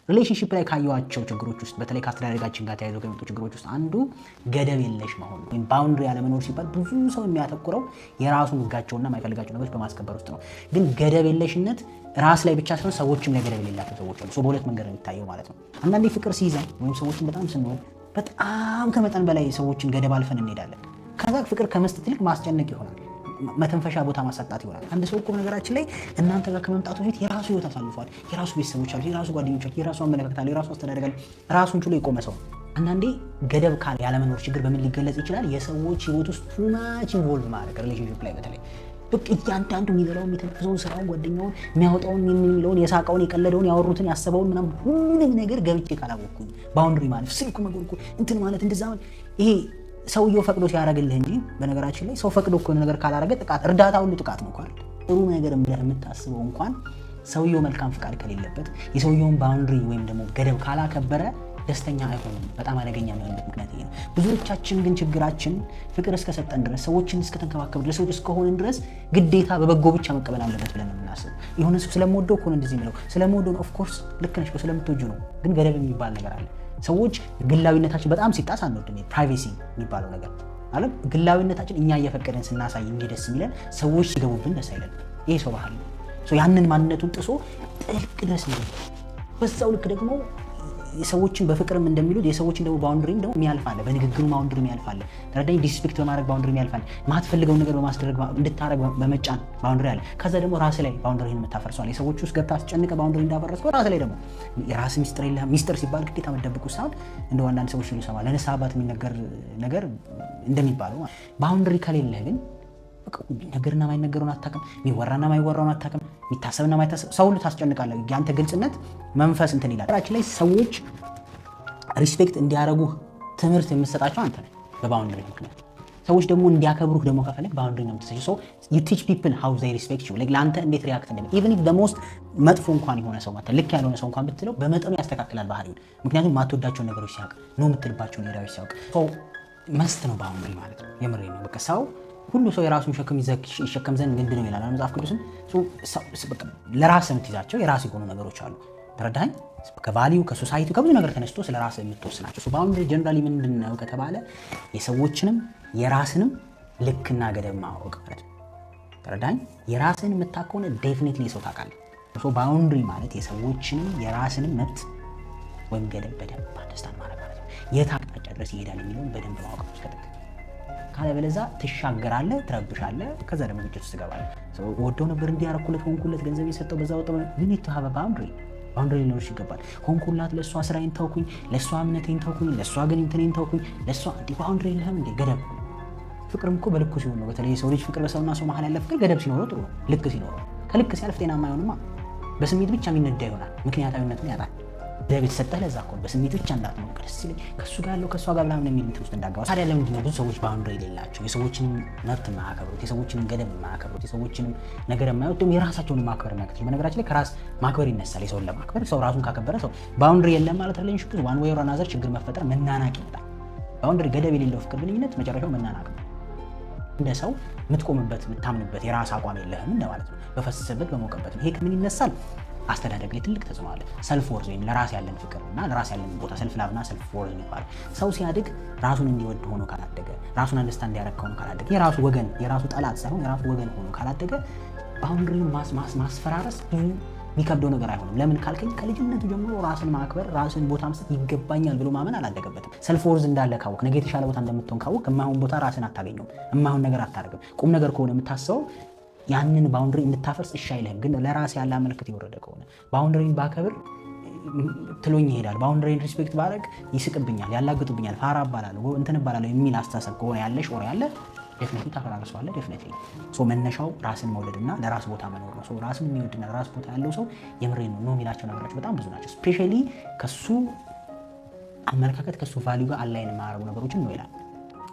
Relationship ላይ ካየኋቸው ችግሮች ውስጥ፣ በተለይ ከአስተዳደጋችን ጋር ተያይዘው ከሚመጡ ችግሮች ውስጥ አንዱ ገደብ የለሽ መሆን ወይም boundary ያለመኖር ሲባል ብዙ ሰው የሚያተኩረው የራሱን ህጋቸውና የማይፈልጋቸው ነገሮች በማስከበር ውስጥ ነው። ግን ገደብ የለሽነት ራስ ላይ ብቻ ሳይሆን ሰዎችም ላይ ገደብ የሌላቸው ሰዎች አሉ። በሁለት መንገድ ነው የሚታየው ማለት ነው። አንዳንዴ ፍቅር ሲይዘን ወይም ሰዎችን በጣም ስንወድ በጣም ከመጠን በላይ ሰዎችን ገደብ አልፈን እንሄዳለን። ከዛ ፍቅር ከመስጠት ይልቅ ማስጨነቅ ይሆናል። መተንፈሻ ቦታ ማሳጣት ይሆናል። አንድ ሰው እኮ ነገራችን ላይ እናንተ ጋር ከመምጣቱ በፊት የራሱ ህይወት አሳልፏል። የራሱ ቤተሰቦች አሉት፣ የራሱ ጓደኞች አሉት፣ የራሱ አመለካከት አለው፣ የራሱ አስተዳደግ አለው። ራሱን ችሎ የቆመ ሰው። አንዳንዴ ገደብ ካለ ያለመኖር ችግር በምን ሊገለጽ ይችላል? የሰዎች ህይወት ውስጥ too much involve ማድረግ፣ relationship ላይ በተለይ በቃ እያንዳንዱ የሚበላውን፣ የሚተነፍሰውን፣ ስራውን፣ ጓደኛውን፣ የሚያወጣውን፣ የሚለውን፣ የሳቀውን፣ የቀለደውን፣ ያወሩትን፣ ያሰበውን ምናምን ሁሉንም ነገር ገብቼ ካላወቅኩኝ፣ boundary ማለፍ፣ ስልኩ መጎርጎር፣ እንትን ማለት፣ እንደዛ ይሄ ሰውየው ፈቅዶ ሲያደርግልህ እንጂ፣ በነገራችን ላይ ሰው ፈቅዶ እኮ ነገር ካላደረገ ጥቃት፣ እርዳታ ሁሉ ጥቃት ነው እኮ አይደል? ጥሩ ነገር ብለህ የምታስበው እንኳን ሰውየው መልካም ፍቃድ ከሌለበት፣ የሰውየውን boundary ወይም ደግሞ ገደብ ካላከበረ ደስተኛ አይሆንም። በጣም አደገኛ የሚሆንበት ምክንያት ይሄ ነው። ብዙዎቻችን ግን ችግራችን ፍቅር እስከሰጠን ድረስ፣ ሰዎችን እስከተንከባከብ ድረስ፣ ሰዎች እስከሆንን ድረስ ግዴታ በበጎ ብቻ መቀበል አለበት ብለን የምናስበው፣ የሆነ ሰው ስለምወደው ከሆነ እንደዚህ የሚለው ስለምወደው ነው። Of course ልክ ነሽ፣ ስለምትወጂው ነው። ግን ገደብ የሚባል ነገር አለ። ሰዎች ግላዊነታችን በጣም ሲጣስ አንወድም። Privacy የሚባለው ነገር አለ። ግላዊነታችን እኛ እየፈቀደን ስናሳይ እንጂ ደስ የሚለን ሰዎች ሲገቡብን ደስ አይለንም። ይሄ ሰው ባህል ነው። ያንን ማንነቱን ጥሶ ጥልቅ ድረስ ነው። በዛው ልክ ደግሞ ሰዎችን በፍቅርም እንደሚሉት የሰዎችን ደግሞ boundary ም ደግሞ የሚያልፍ አለ። በንግግሩ boundary የሚያልፍ አለ። ተረዳኝ። Disrespect በማድረግ boundary የሚያልፍ አለ። ማትፈልገውን ነገር በማስደረግ፣ እንድታረግ በመጫን boundary አለ። ከዛ ደግሞ ራስ ላይ boundary ህን የምታፈርሰዋል። የሰዎች ውስጥ ገብተህ አስጨንቀህ boundary እንዳፈረስከው ራስ ላይ ደግሞ የራስ ሚስጥር የለህም። ሚስጥር ሲባል ግዴታ መደብቁ ሳይሆን እንደው አንዳንድ ሰዎች ሲሉ ይሰማል። ለንስሐ አባት የሚነገር ነገር እንደሚባለው boundary ከሌለህ ግን ነገርና ማይነገረውን አታውቅም። የሚወራና ማይወራውን አታውቅም። የሚታሰብና ማይታሰብ ሰው ሁሉ ታስጨንቃለህ። ያንተ ግልጽነት መንፈስ እንትን ይላል። ራችን ላይ ሰዎች respect እንዲያደርጉህ ትምህርት የምትሰጣቸው አንተ ነህ በ boundary ምክንያት። ሰዎች ደግሞ እንዲያከብሩህ ደግሞ ከፈለግ boundary ነው የምትሰጪው። So you teach people how they respect you፣ ለአንተ እንዴት react እንደሚ፣ even if the most መጥፎ እንኳን የሆነ ሰው ማለት ልክ ያልሆነ ሰው እንኳን ብትለው በመጠኑ ያስተካክላል ባህሪውን። ምክንያቱም ማትወዳቸውን ነገሮች ሲያውቅ፣ no የምትልባቸውን area ዎች ሲያውቅ must ነው boundary ማለት ነው። የምሬ ነው። በቃ ሰው ሁሉ ሰው የራሱን ሸክም ይሸከም ዘንድ ግድ ነው ይላል መጽሐፍ ቅዱስም። ለራስ የምትይዛቸው የራስ የሆኑ ነገሮች አሉ። ተረዳኸኝ? ከ value፣ ከ society፣ ከብዙ ነገር ተነስቶ ስለ ራስ የምትወስናቸው። Boundary generally ምንድን ነው ከተባለ የሰዎችንም የራስንም ልክና ገደብ ማወቅ ማለት ነው። ተረዳኸኝ? የራስን የምታውቅ ከሆነ definitely ሰው ታውቃለህ። Boundary ማለት የሰዎችንም የራስንም መብት ወይም ገደብ በደንብ understand ማድረግ ማለት ነው። የት አቅጣጫ ድረስ ይሄዳል የሚለውን በደንብ ማወቅ ነው እስከ ጥግ። ካለበለዛ ትሻገራለህ፣ ትረብሻለህ፣ ከዛ ደግሞ ግጭት ውስጥ ትገባለህ። ወደው ነበር፣ እንዲያረኩለት፣ ሆንኩለት፣ ገንዘብ የሰጠው በዛ ወጣ። You need to have boundary። Boundary ሊኖርሽ ይገባል። ሆንኩላት፣ ለእሷ ስራዬን ተውኩኝ፣ ለእሷ እምነቴን ተውኩኝ፣ ለእሷ ግን እንትኔን ተውኩኝ፣ ለእሷ እንዲህ፣ boundary የለህም እንዴ? ገደብ። ፍቅርም እኮ በልኩ ሲሆን ነው። በተለይ የሰው ልጅ ፍቅር፣ በሰውና ሰው መሀል ያለ ፍቅር ገደብ ሲኖረው ጥሩ ነው። ልክ ሲኖረው። ከልክ ሲያልፍ ጤናማ አይሆንማ። በስሜት ብቻ የሚነዳ ይሆናል። ምክንያታዊነቱን ያጣል። ገደብ የተሰጠህ ለዛ እኮ ነው። በስሜት ብቻ እንዳትኖር፣ ደስ ሲለኝ ከእሱ ጋር ያለው ከእሷ ጋር ምናምን የሚል እንትን ውስጥ እንዳገባ። ታዲያ ለምንድን ነው ብዙ ሰዎች boundary የሌላቸው፣ የሰዎችንም መብት የማያከብሩት፣ የሰዎችንም ገደብ የማያከብሩት፣ የሰዎችንም ነገር የማይወድ፣ ደግሞ የራሳቸውን ማክበር የሚያቅታቸው? በነገራችን ላይ ከራስ ማክበር ይነሳል። የሰውን ለማክበር ሰው ራሱን ካከበረ ሰው boundary የለም ማለት relationship one way or another ችግር መፈጠር፣ መናናቅ ይመጣል። Boundary ገደብ የሌለው ፍቅር ግንኙነት መጨረሻው መናናቅ ነው። እንደ ሰው የምትቆምበት፣ የምታምንበት የራስ አቋም የለህም እንደማለት ነው። በፈሰሰበት በሞቀበት ነው። ይሄ ከምን ይነሳል? አስተዳደግ ላይ ትልቅ ተጽዕኖ አለ። Self worth ወይም ለራስ ያለን ፍቅር እና ለራስ ያለን ቦታ፣ self love እና self worth የሚባለው፣ ሰው ሲያድግ ራሱን እንዲወድ ሆኖ ካላደገ፣ ራሱን understand እንዲያደርግ ሆኖ ካላደገ፣ የራሱ ወገን፣ የራሱ ጠላት ሳይሆን የራሱ ወገን ሆኖ ካላደገ boundary ውን ማስፈራረስ ብዙ የሚከብደው ነገር አይሆንም። ለምን ካልከኝ ከልጅነቱ ጀምሮ ራስን ማክበር፣ ራስን ቦታ መስጠት ይገባኛል ብሎ ማመን አላደገበትም። Self worth እንዳለ ካወቅ፣ ነገ የተሻለ ቦታ እንደምትሆን ካወቅ የማይሆን ቦታ ራስን አታገኘውም። የማይሆን ነገር አታደርግም። ቁም ነገር ከሆነ የምታስበው ያንን boundary እንድታፈርስ እሺ አይልህም። ግን ለራስ ያለ አመለካከት የወረደ ከሆነ boundary ን ባከብር ትሎኝ ይሄዳል፣ boundary ን respect ባደርግ ይስቅብኛል፣ ያላግጡብኛል፣ ፋራ እባላለሁ፣ እንትን እባላለሁ የሚል አስተሳሰብ ከሆነ ያለሽ or ያለ definitely ታፈራርሰዋለህ። Definitely so መነሻው ራስን መውደድና ለራስ ቦታ መኖር ነው። So ራስን የሚወድና ለራስ ቦታ ያለው ሰው የምሬን ነው no የሚላቸው ነገሮች በጣም ብዙ ናቸው። Especially ከሱ አመለካከት፣ ከሱ value ጋር align የማያደርጉ ነገሮችን ነው ይላል።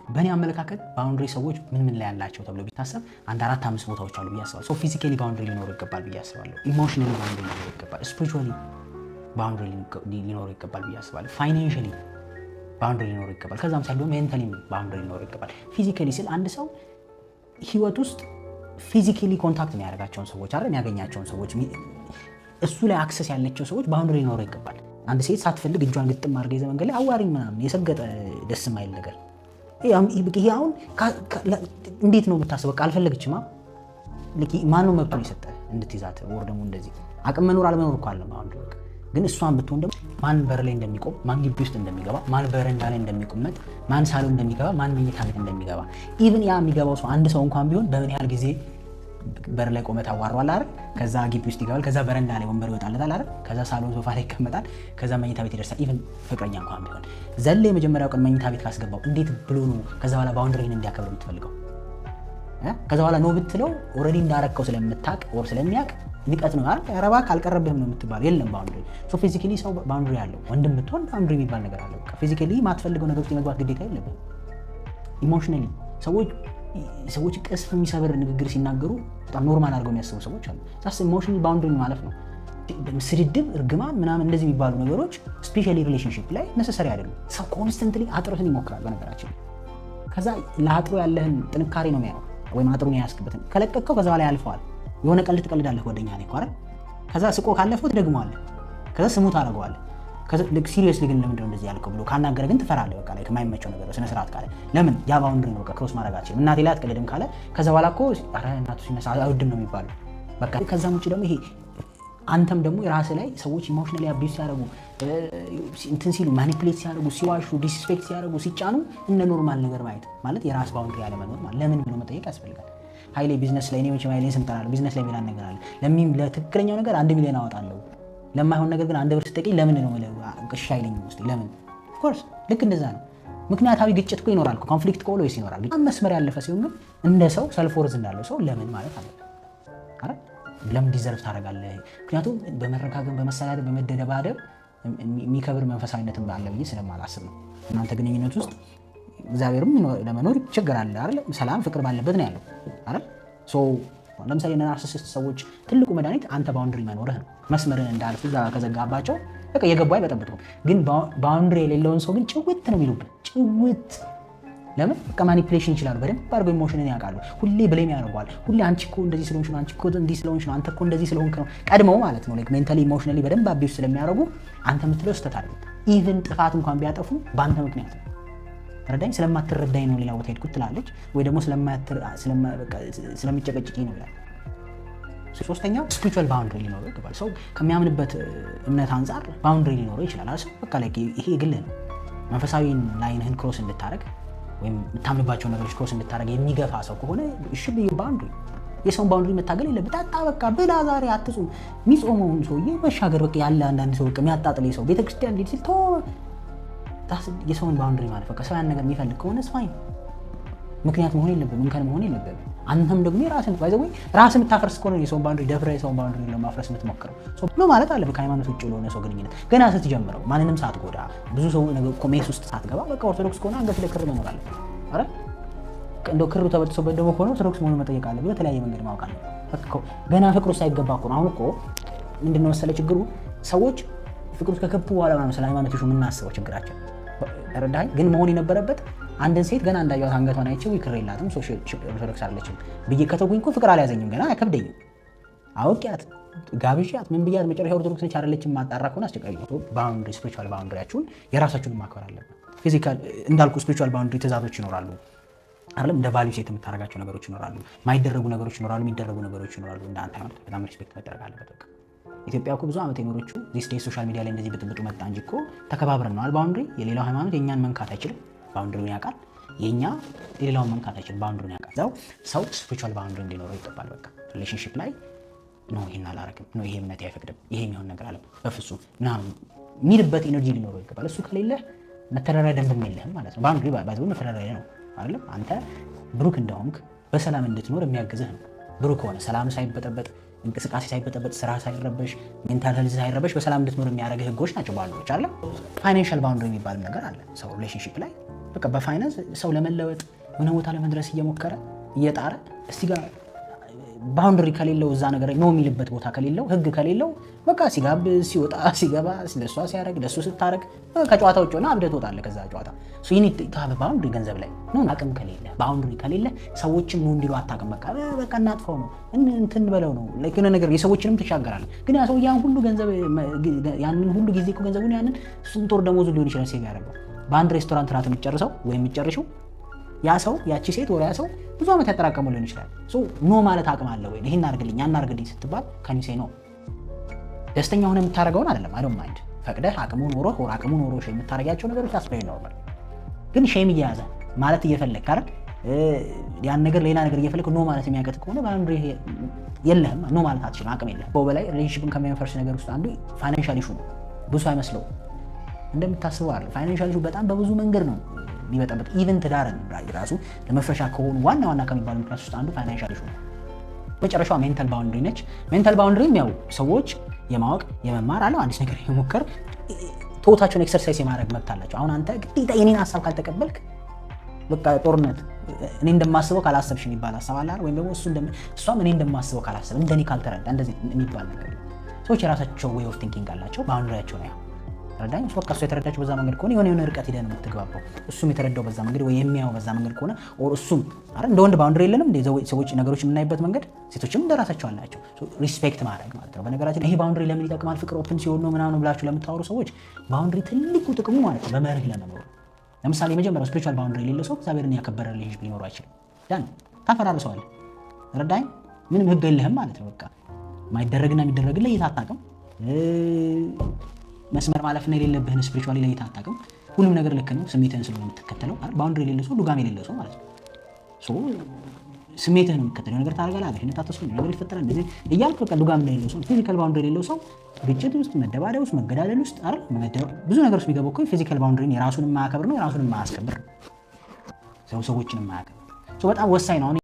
በእኔ አመለካከት boundary ሰዎች ምን ምን ላይ ያላቸው ተብሎ ቢታሰብ አንድ አራት አምስት ቦታዎች አሉ ብዬ አስባለሁ። ሰው physically boundary ሊኖረው ይገባል ብዬ አስባለሁ። Emotionally boundary ሊኖረው ይገባል። Spiritually boundary ሊኖረው ይገባል ብዬ አስባለሁ። Financially boundary ሊኖረው ይገባል። ከዛም ሳይሆን ደግሞ mentally boundary ሊኖረው ይገባል። Physically ስል አንድ ሰው ህይወት ውስጥ physically contact የሚያደርጋቸውን ሰዎች አይደል፣ የሚያገኛቸውን ሰዎች፣ እሱ ላይ access ያላቸው ሰዎች boundary ሊኖረው ይገባል። አንድ ሴት ሳትፈልግ እጇን ግጥም አድርጋ ይዘህ መንገድ ላይ አዋሪኝ ምናምን የሰገጠ ደስ የማይል ነገር ይሄ አሁን እንዴት ነው የምታስበው? በቃ አልፈለግችማ። ማነው መብቱን የሰጠህ እንድትይዛት? ወር ደግሞ እንደዚህ አቅም መኖር አለመኖር እኮ አለ። አሁን ግን እሷን ብትሆን ደግሞ ማን በር ላይ እንደሚቆም፣ ማን ግቢ ውስጥ እንደሚገባ፣ ማን በረንዳ ላይ እንደሚቀመጥ፣ ማን ሳሎን እንደሚገባ፣ ማን መኝታ ቤት እንደሚገባ፣ even ያ የሚገባው ሰው አንድ ሰው እንኳን ቢሆን በምን ያህል ጊዜ በር ላይ ቆመ ታዋሯል አይደል? ከዛ ግቢ ውስጥ ይገባል። ከዛ በረንዳ ላይ ወንበር ይወጣለታል አይደል? ከዛ ሳሎን ሶፋ ላይ ይቀመጣል። ከዛ መኝታ ቤት ይደርሳል። Even ፍቅረኛ እንኳን ቢሆን ዘለ የመጀመሪያው ቀን መኝታ ቤት ካስገባው እንዴት ብሎ ነው ከዛ በኋላ boundary ን እንዲያከብር የምትፈልገው? ከዛ በኋላ no ብትለው already እንዳረከው ስለምታቅ or ስለሚያቅ ንቀት ነው አይደል? ኧረ እባክህ አልቀረብህም ነው የምትባለው። የለም boundary። So physically ሰው boundary አለው። ወንድም ብትሆን boundary የሚባል ነገር አለው። በቃ physically የማትፈልገው ነገር ውስጥ የመግባት ግዴታ የለብህም። Emotionally ሰዎች ቅስም የሚሰብር ንግግር ሲናገሩ በጣም normal አድርገው የሚያስቡ ሰዎች አሉ። That's emotional boundary ማለፍ ነው። ስድድብ፣ እርግማን ምናምን እንደዚህ የሚባሉ ነገሮች especially relationship ላይ necessary አይደሉም። ሰው constantly አጥሮትን ይሞክራል በነገራችን። ከዛ ለአጥሩ ያለህን ጥንካሬ ነው የሚያየው፣ ወይም አጥሩን የያዝክበትን ከለቀቅከው ከዛ በኋላ ያልፈዋል። የሆነ ቀልድ ትቀልዳለህ ጓደኛ ላይ እኮ አይደል? ከዛ ስቆ ካለፈው ትደግመዋለህ። ከዛ ስሙ ታደርገዋለህ። Seriously ግን ለምንድን ነው እንደዚህ ያልከው ብሎ ካናገረ ግን ትፈራለህ። በቃ ላይ የማይመቸው ነገር ስነ ስርዓት ካለ ለምን ያ boundary ነው በቃ cross ማድረግ አትችልም። እናቴ ላይ አትቀልድም ካለ ከዛ በኋላ እኮ ኧረ እናቱ ሲነሳ አይወድም ነው የሚባለው። በቃ ከዛም ውጭ ደግሞ ይሄ አንተም ደግሞ የራስህ ላይ ሰዎች emotionally abuse ሲያደርጉ፣ እንትን ሲሉ፣ manipulate ሲያደርጉ፣ ሲዋሹ፣ disrespect ሲያደርጉ፣ ሲጫኑ እንደ normal ነገር ማየት ማለት የራስ boundary ያለመኖር ማለት ለምን ብሎ መጠየቅ ያስፈልጋል። ሀይሌ ቢዝነስ ላይ እኔ መቼም ሀይሌን ስም እጠራለሁ። ቢዝነስ ላይ የሚላን ነገር አለ። ለትክክለኛው ነገር 1 ሚሊዮን አወጣለሁ፣ ለማይሆን ነገር ግን 1 ብር ስጠይቀኝ ለምን ነው የምልህ፣ እሺ አይለኝም ውስጤ። ለምን? Of course ልክ እንደዛ ነው። ምክንያታዊ ግጭት እኮ ይኖራል፣ conflict እኮ always ይኖራል። መስመር ያለፈ ሲሆን ግን እንደ ሰው self worth እንዳለው ሰው ለምን ማለት አለብን አይደል? ለምን deserve ታደርጋለህ? ምክንያቱም በመረጋገም፣ በመሰዳደብ፣ በመደባደብ የሚከብር መንፈሳዊነትም አለ ብዬ ስለማላስብ ነው። እናንተ ግንኙነት ውስጥ እግዚአብሔርም ለመኖር ችግር አለ አይደል? ሰላም ፍቅር ባለበት ነው ያለው አይደል? So ለምሳሌ narcissist ሰዎች ትልቁ መድኃኒት አንተ boundary መኖርህ ነው። መስመርን እንዳልፍ እዛ ከዘጋባቸው በቃ የገቡ አይበጠብጡም። ግን boundary የሌለውን ሰው ግን ጭውት ነው የሚሉብህ፣ ጭውት። ለምን? በቃ manipulation ይችላሉ። በደንብ አድርገው emotion ን ያውቃሉ። ሁሌ blame ያደርገዋል። ሁሌ አንቺ እኮ እንደዚህ ስለሆንሽ ነው፣ አንቺ እኮ እንዲህ ስለሆንሽ ነው፣ አንተ እኮ እንደዚህ ስለሆንክ ነው። ቀድመው ማለት ነው mentally emotionally በደንብ abuse ስለሚያደርጉ አንተ የምትለው ስህተት አይደለም። Even ጥፋት እንኳን ቢያጠፉ በአንተ ምክንያት ነው። ረዳኝ ስለማትረዳኝ ነው ሌላ ቦታ ሄድኩት ትላለች፣ ወይ ደግሞ ስለሚጨቀጭቅኝ ነው ይላል። ሶስተኛው spiritual boundary ሊኖረው ይገባል። ሰው ከሚያምንበት እምነት አንጻር boundary ሊኖረው ይችላል። ሰው በቃ ላይ ይሄ የግልህ ነው። መንፈሳዊ line ህን cross እንድታደርግ ወይም የምታምንባቸው ነገሮች cross እንድታደርግ የሚገፋ ሰው ከሆነ እሺ boundary የሰውን boundary መታገል የለብህ። ጠጣ በቃ ብላ፣ ዛሬ አትጹም። የሚጾመውን ሰውዬ መሻገር በቃ ያለ አንዳንድ ሰው በቃ የሚያጣጥል ሰው ቤተክርስቲያን እንዲህ ሲል የሰውን boundary ማለት በቃ ሰው ያን ነገር የሚፈልግ ከሆነ fine፣ ምክንያት መሆን የለብህም፣ እንከን መሆን የለብህም። አንተም ደግሞ የራስን by the way ራስን የምታፈርስ ከሆነ የሰውን boundary ደፍረህ የሰውን boundary ለማፍረስ የምትሞክረው no ማለት አለብህ። ከሃይማኖት ውጭ ለሆነ ሰው ግንኙነት ገና ስትጀምረው ማንንም ሳትጎዳ፣ ብዙ ሰው mess ውስጥ ሳትገባ በቃ ኦርቶዶክስ ከሆነ አንገት ላይ ክር መኖር አለበት አይደል? እንደው ክሩ ተበጥሶበት ደግሞ ከሆነ ኦርቶዶክስ መሆኑን መጠየቅ አለብህ። በተለያየ መንገድ ማወቅ አለብህ። ገና ፍቅሩ ሳይገባ እኮ ነው። አሁን እኮ ምንድነው መሰለህ ችግሩ፣ ሰዎች ፍቅሩ ውስጥ ከገቡ በኋላ ምናምን ስለ ሃይማኖት issue የምናስበው ችግራችን ተረዳኸኝ? ግን መሆን የነበረበት አንድን ሴት ገና እንዳየኋት አንገቷን አይቼው ክር የላትም ኦርቶዶክስ አይደለችም ብዬ ከተውኩኝ እኮ ፍቅር አልያዘኝም፣ ገና አይከብደኝም። አውቂያት ጋብዣት ምን ብያት መጨረሻ ኦርቶዶክስ ነች አይደለችም ማጣራ ከሆነ አስቸጋሪ ነው። Boundary spiritual boundary ያችሁን የራሳችሁን ማክበር አለብን። Physical እንዳልኩ spiritual boundary ትእዛዞች ይኖራሉ አይደለም፣ እንደ value set የምታደርጋቸው ነገሮች ይኖራሉ፣ ማይደረጉ ነገሮች ይኖራሉ፣ የሚደረጉ ነገሮች ይኖራሉ። እንደ አንተ ሃይማኖት በጣም respect መደረግ አለበት። በቃ ኢትዮጵያ እኮ ብዙ ዓመት የኖረችው these days social media ላይ እንደዚህ ብጥብጡ መጣ እንጂ እኮ ተከባብረን ነው። Boundary የሌላው ሃይማኖት የእኛን መንካት አይችልም፣ boundary ውን ያውቃል። የእኛ የሌላውን መንካት አይችልም፣ boundary ውን ያውቃል። እዛው ሰው spiritual boundary እንዲኖረው ይገባል። በቃ relationship ላይ no ይሄን አላረግም፣ no ይሄ እምነቴ አይፈቅድም፣ ይሄ የሚሆን ነገር አለ በፍጹም ምናምን የሚልበት energy ሊኖረው ይገባል። እሱ ከሌለህ መተዳደሪያ ደንብም የለህም ማለት ነው። Boundary by the way መተዳደሪያ ነው አይደለም። አንተ ብሩክ እንደሆንክ በሰላም እንድትኖር የሚያግዝህ ነው። ብሩክ ሆነ ሰላም ሳይበጠበጥ፣ እንቅስቃሴ ሳይበጠበጥ፣ ስራ ሳይረበሽ፣ mental health ሳይረበሽ በሰላም እንድትኖር የሚያደርግህ ህጎች ናቸው boundary ዎች አለ። Financial boundary የሚባልም ነገር አለ። ሰው relationship ላይ በቃ በፋይናንስ ሰው ለመለወጥ የሆነ ቦታ ለመድረስ እየሞከረ እየጣረ እስቲ ጋር Boundary ከሌለው፣ እዛ ነገር no የሚልበት ቦታ ከሌለው፣ ህግ ከሌለው፣ በቃ ሲጋብዝ፣ ሲወጣ ሲገባ፣ ለእሷ ሲያደርግ፣ ለእሱ ስታደርግ ከጨዋታ ውጭ ሆነ አብደህ ትወጣለህ ከዛ ጨዋታ። Boundary ገንዘብ ላይ no፣ አቅም ከሌለ፣ boundary ከሌለ ሰዎችም no እንዲሉ አታውቅም። በቃ በቃ እናጥፈው ነው፣ እንትን በለው ነው፣ የሆነ ነገር የሰዎችንም ትሻገራለህ። ግን ያ ሰው ያን ሁሉ ገንዘብ፣ ያንን ሁሉ ጊዜ እኮ ገንዘቡን፣ ያንን ስንት ወር ደሞዙ ሊሆን ይችላል save ያደረገው፣ በአንድ ሬስቶራንት ራት የምትጨርሰው ወይም የምትጨርሽው፣ ያ ሰው፣ ያቺ ሴት ወር ያ ሰው ብዙ ዓመት ያጠራቀመው ሊሆን ይችላል። No ማለት አቅም አለ ወይ? ይህን አድርግልኝ፣ ያን አድርግልኝ ስትባል can you say no? ደስተኛ ሆነ የምታደርገውን አይደለም። I don't mind፣ ፈቅደህ አቅሙ ኖሮህ or አቅሙ ኖሮሽ የምታደርጊያቸው ነገሮች that's very normal። ግን shame እየያዘ ማለት እየፈለግክ አይደል፣ ያን ነገር ሌላ ነገር እየፈለግክ no ማለት የሚያቀት ከሆነ boundary የለህም። No ማለት አትችልም፣ አቅም የለህም። በላይ relationship ን ከሚያፈርስ ነገር ውስጥ አንዱ financial issue ነው። ብዙ አይመስለውም፣ እንደምታስበው አይደለም። Financial issue በጣም በብዙ መንገድ ነው የሚበጠበጥ። Even ትዳርን ራሱ ለመፍረሻ ከሆኑ ዋና ዋና ከሚባሉ ምክንያቶች ውስጥ አንዱ financial issue ነው። መጨረሻዋ mental boundary ነች። Mental boundary ም ያው ሰዎች የማወቅ፣ የመማር አለው፣ አዲስ ነገር የመሞከር፣ thought ኣቸውን exercise የማድረግ መብት አላቸው። አሁን አንተ ግዴታ የኔን ሀሳብ ካልተቀበልክ በቃ ጦርነት፣ እኔ እንደማስበው ካላሰብሽ የሚባል ሀሳብ አለ፣ ወይም ደግሞ እሷም እኔ እንደማስበው ካላሰብ፣ እንደኔ ካልተረዳ እንደዚህ የሚባል ነገር። ሰዎች የራሳቸው way of thinking አላቸው። Boundary ያቸው ነው። ረዳኝ በቃ እሱ የተረዳቸው በዛ መንገድ ከሆነ የሆነ የሆነ ርቀት ሄደህ ነው የምትግባባው። እሱም የተረዳው በዛ መንገድ ወይ የሚያየው በዛ መንገድ ከሆነ or እሱም አረ እንደ ወንድ boundary የለንም እንደ ሰዎች ነገሮች የምናይበት መንገድ፣ ሴቶችም እንደራሳቸው አላቸው። Respect ማድረግ ማለት ነው። በነገራችን ይሄ boundary ለምን ይጠቅማል፣ ፍቅር open ሲሆን ነው ምናምን ብላችሁ ለምታወሩ ሰዎች boundary ትልቁ ጥቅሙ ማለት ነው በመርህ ለመኖር። ለምሳሌ የመጀመሪያው spiritual boundary የሌለው ሰው እግዚአብሔርን ያከበረ relationship ሊኖረው አይችልም። Done፣ ታፈራርሰዋለህ። ረዳኝ፣ ምንም ህግ የለህም ማለት ነው። በቃ የማይደረግና የሚደረግን ለይተህ አታውቅም። መስመር ማለፍና የሌለብህን spiritually ለይተህ አታውቅም። ሁሉም ነገር ልክ ነው፣ ስሜትህን ስለሆነ የምትከተለው። Boundary የሌለው ሰው ሉጋም የሌለው ሰው ማለት ነው። ስሜትህ ነው የምትከተለው። ነገር ታደርጋለህ፣ ኃላፊነት አትወስድም፣ ነገር ይፈጠራል፣ እንደዚህ እያልክ በቃ ሉጋም የሌለው ሰው፣ physical boundary የሌለው ሰው ግጭት ውስጥ፣ መደባደብ ውስጥ፣ መገዳደል ውስጥ አይደል፣ ብዙ ነገር ውስጥ የሚገባው እኮ physical boundary ን የራሱን የማያከብር ነው፣ የራሱን የማያስከብር ነው፣ ሰዎችን የማያከብር። በጣም ወሳኝ ነው። አሁን